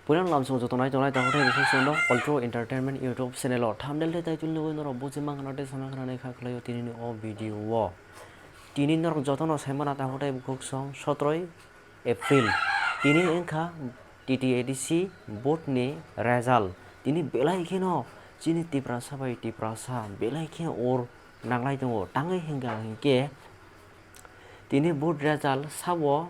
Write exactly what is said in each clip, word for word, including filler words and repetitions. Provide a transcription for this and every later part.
Puila lamsong joto nai tongnai tabuk tei bising sondo Ultra Entertainment YouTube channel o thumbnail tei title nugwi norok buji mankha tei sana khna nai kha khlaio tini ni o video o. Tini norok joto no sai mana tabuk tei bukhuk song sotroi April. Tini wngkha T T A D C vote ni result. Tini belai kheno chini Tiprasa bai Tiprasa belai khe or nanglai tongo. Tangwi hwnkha hinkhe tini vote result sabo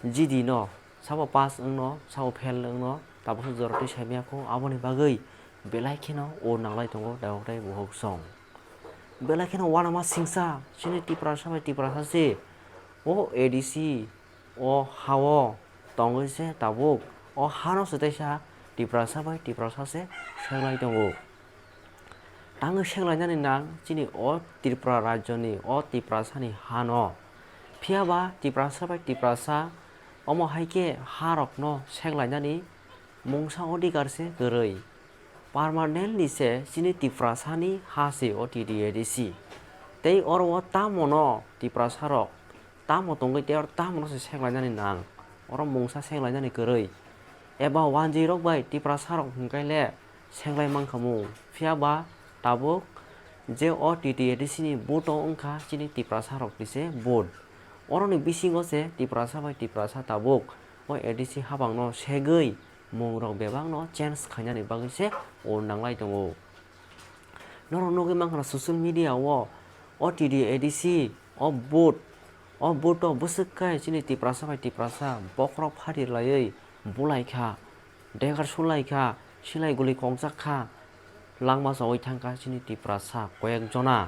G D no, sabo pass wngno, sabo fail wngno, tabukhe jora twi saimaya kho, aboni bagwi belai kheno o nanglai tongo, dayok tei buhok song. Belai kheno uanama singsa, chini Tiprasa bai Tiprasa se, o A D C, o ha-o tongwi se tabuk, o hano se teisa Tiprasa bai Tiprasa se senglai tongo. Tangwi seklainani nang chini o Tripura rajyoni o Tiprasani hano. Phiya ba Tiprasa bai Tiprasa omo hai khe ha rokno seklainani mungsa odhikar se kwrwi. Permanently se chini Tiprasani ha se o T T A D C. Tei oro o tamo no Tiprasa rok tamo tongwi tei oro tamo no se seklainani nang. Oro mungsa seklainani kwrwi. Eba wanjwi rok bai Tiprasa rok hwnkhe le senglai mankha mung. Phiya ba tabuk je o T T A D C ni vote o wngkha chini Tiprasa rok ni se vote. Oroni bisingo se Tiprasa bai Tiprasa tabuk o A D C habang no segwi mung rok bebak no change khainani bagwi se o nanglai tongo. Norok nugwi mankha social media o, o T T A D C, o vote, o vote o bwswk khe chini Tiprasa bai Tiprasa bokhorok phari laiwi bulai kha, degar sulai kha, silai guli kokjak kha, langma chawi thang kha chini Tiprasa koyek jona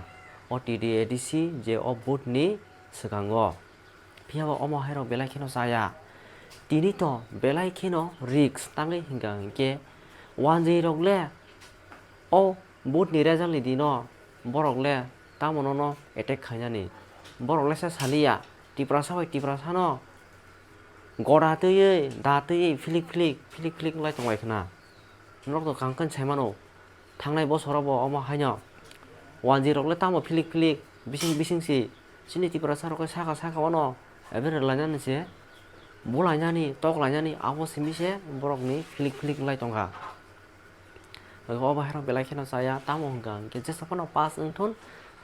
o T T A D C je o vote ni swkango. Phiya ba omo hai rok belai kheno chaya. Tini to belai kheno risk tangwi hwnkha hinkhe wanjwi rok le o vote ni result ni dino borok le tamo no no attack khainani. Borok le sa saliya Tiprasa bai Tiprasa no goda twiwi da twiwi philik philik philik philik wngwi tonglai khna. Norok to kaham khe sai mano. Thangnai bosoro bo omo haino wanjwi rok le tamo philik philik bising bising si chini Tiprasa rok khe saka saka o no average lainani se bulainani toklainani abo simi se borok ni philik philik wng lai tongkha. Obo hai rok belai kheno chaya tamo hwnkha hinkhe jesa phano pass wng thun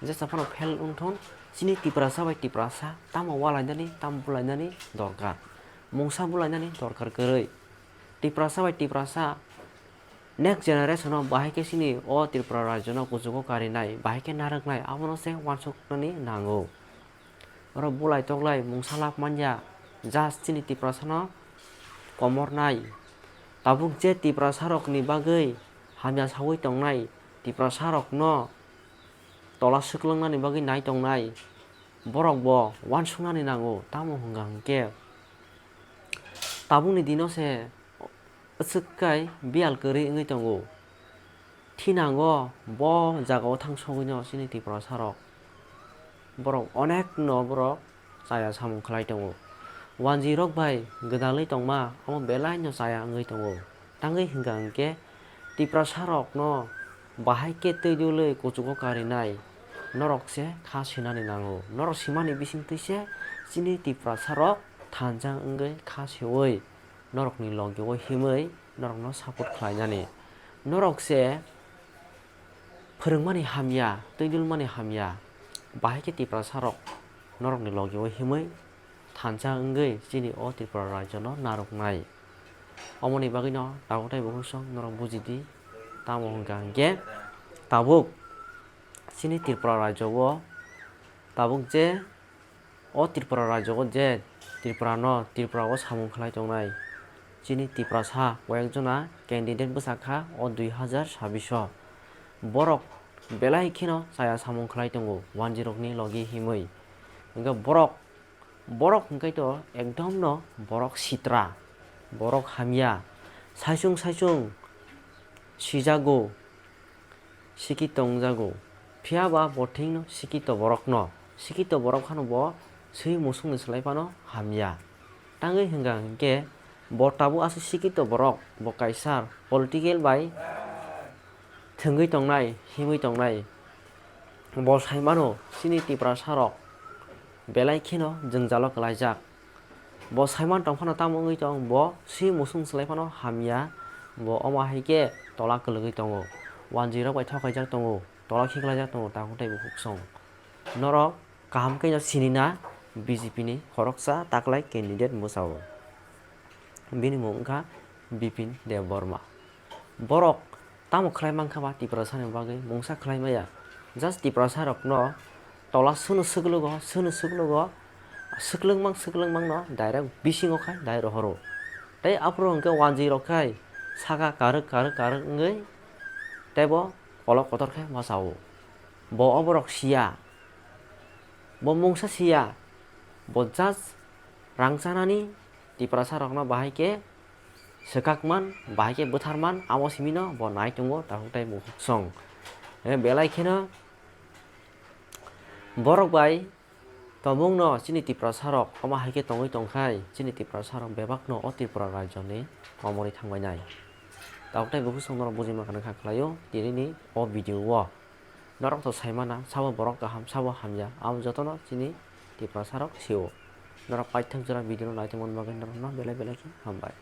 jesa phano fail wng thun chini Tiprasa bai Tiprasa tamo walainani tamo bulainani dorkar mungsa bulainani dorkar kwrwi. Tiprasa bai Tiprasa next generation o bahai khe chini o Tripura rajyo no kuchugo karinai, bahai khe narwknai, abono se uansuknani nango. Oro bulai toklai mungsa lak manya, just chini Tiprasa no komornai. Tabuk je Tiprasa rok ni bagwi hamya sawi tongnai, Tiprasa rok no tola swklwngnani bagwi nai tongnai, borok bo uansuknani nango, tamo hwnkha hinkhe tabukni dino se aswk kai biyal kwrwi wngwi tongo. Thinango bo jagao thangsogwino chini Tiprasa rok. Borok onek no borok chaya samung khlai tongo. Wanjwi rok bai gwdalwi tongma omo belai no chaya wngwi tongo. Tangwi hwnkha hinkhe Tiprasa rok no bahai khe twi dwlwi kuchugo karinai norok se kha sinani nango. Norok simani bisingtwi se chini Tiprasa rok thansa wngwi kha siwi norokni logi o himwi norokno support khlainani. Norok se phwrwngmani hamya, twi dulmani hamya, bahai khe Tiprasa rok norokni logi o himwi thansa wngwi chini o Tripura rajyo no narwknai. Omoni bagwi no tabuk tei bukhuk song norok buji di, tamo hwnkha hinkhe tabuk chini Tripura rajyo o tabuk je O Tripura rajyo o je Tripura no Tripura o samung khlai tongnai chini Tiprasa koyek jona candidate bwsa kha o dui hazar sabbish o. Borok belai kheno chaya samung khlai tongo wanjwi rok ni logi himwi. Hwnkhe borok, borok hwnkhe to ekdom no borok sitra, borok hamya, saichung saichung sijago. Sikito wngjago. Phiya ba bo thwino sikito borokno, sikito borok phano bo swi musukni slai phano hamya. Tangwi hwnkha hinkhe bo tabuk aswk sikito borok, bo kaisa political bai thwngwi tongnai, himwi tongnai. Bo sai mano chini Tiprasa rok belai kheno jwngjalo kwlaijak. Bo saiman tong phano tamo wngwi tong, bo si musung slai phano hamya, bo omo hai khe tola kwlwgwi tongo, wanjwi rok bai thokaijak tongo, tola khiklaijak tongo, takhuk tei bukhuk song. Norok kaham khe no sini na B J P ni khoroksa taklai candidate bwsao. Bini mung wngkha Bipin Debbarma. Borok tamo khlai mankha ba Tiprasa ni bagwi mungsa khlai maya. Just Tiprasa rokno tola sunu swklugo, sunu swklugo, swklwngmang swklwngmangno direct bisingo khai dai rohoro. Tei aphuru hwnkhe wanjwi rok khai saka karwk karwk karwk wngwi teibo kolok kotor khe bwsao. Bo oborok siya, bo mungsa siya, bo just rang chanani Tiprasa rokno bahai khe swkakman, bahai khe bwtharman, amo simino bo nai tongo takhuk tei bukhuk song. Eh, belai kheno borok bai tongmungno chini Tiprasa rok omo hai khe tongwi tongkhai, chini Tiprasa rok bebakno o Tripura rajyoni komorwi thangbainai. Takhuk tei bukhuk song norok bujima kwrwngkha khlaio tinini o video o. Norok to saimana, sabo borok kaham, sabo hamya, amo jotono chini Tiprasa rok sio. Norok paithak jora video no naitongmani bagwi norokno belai belai khe hambai.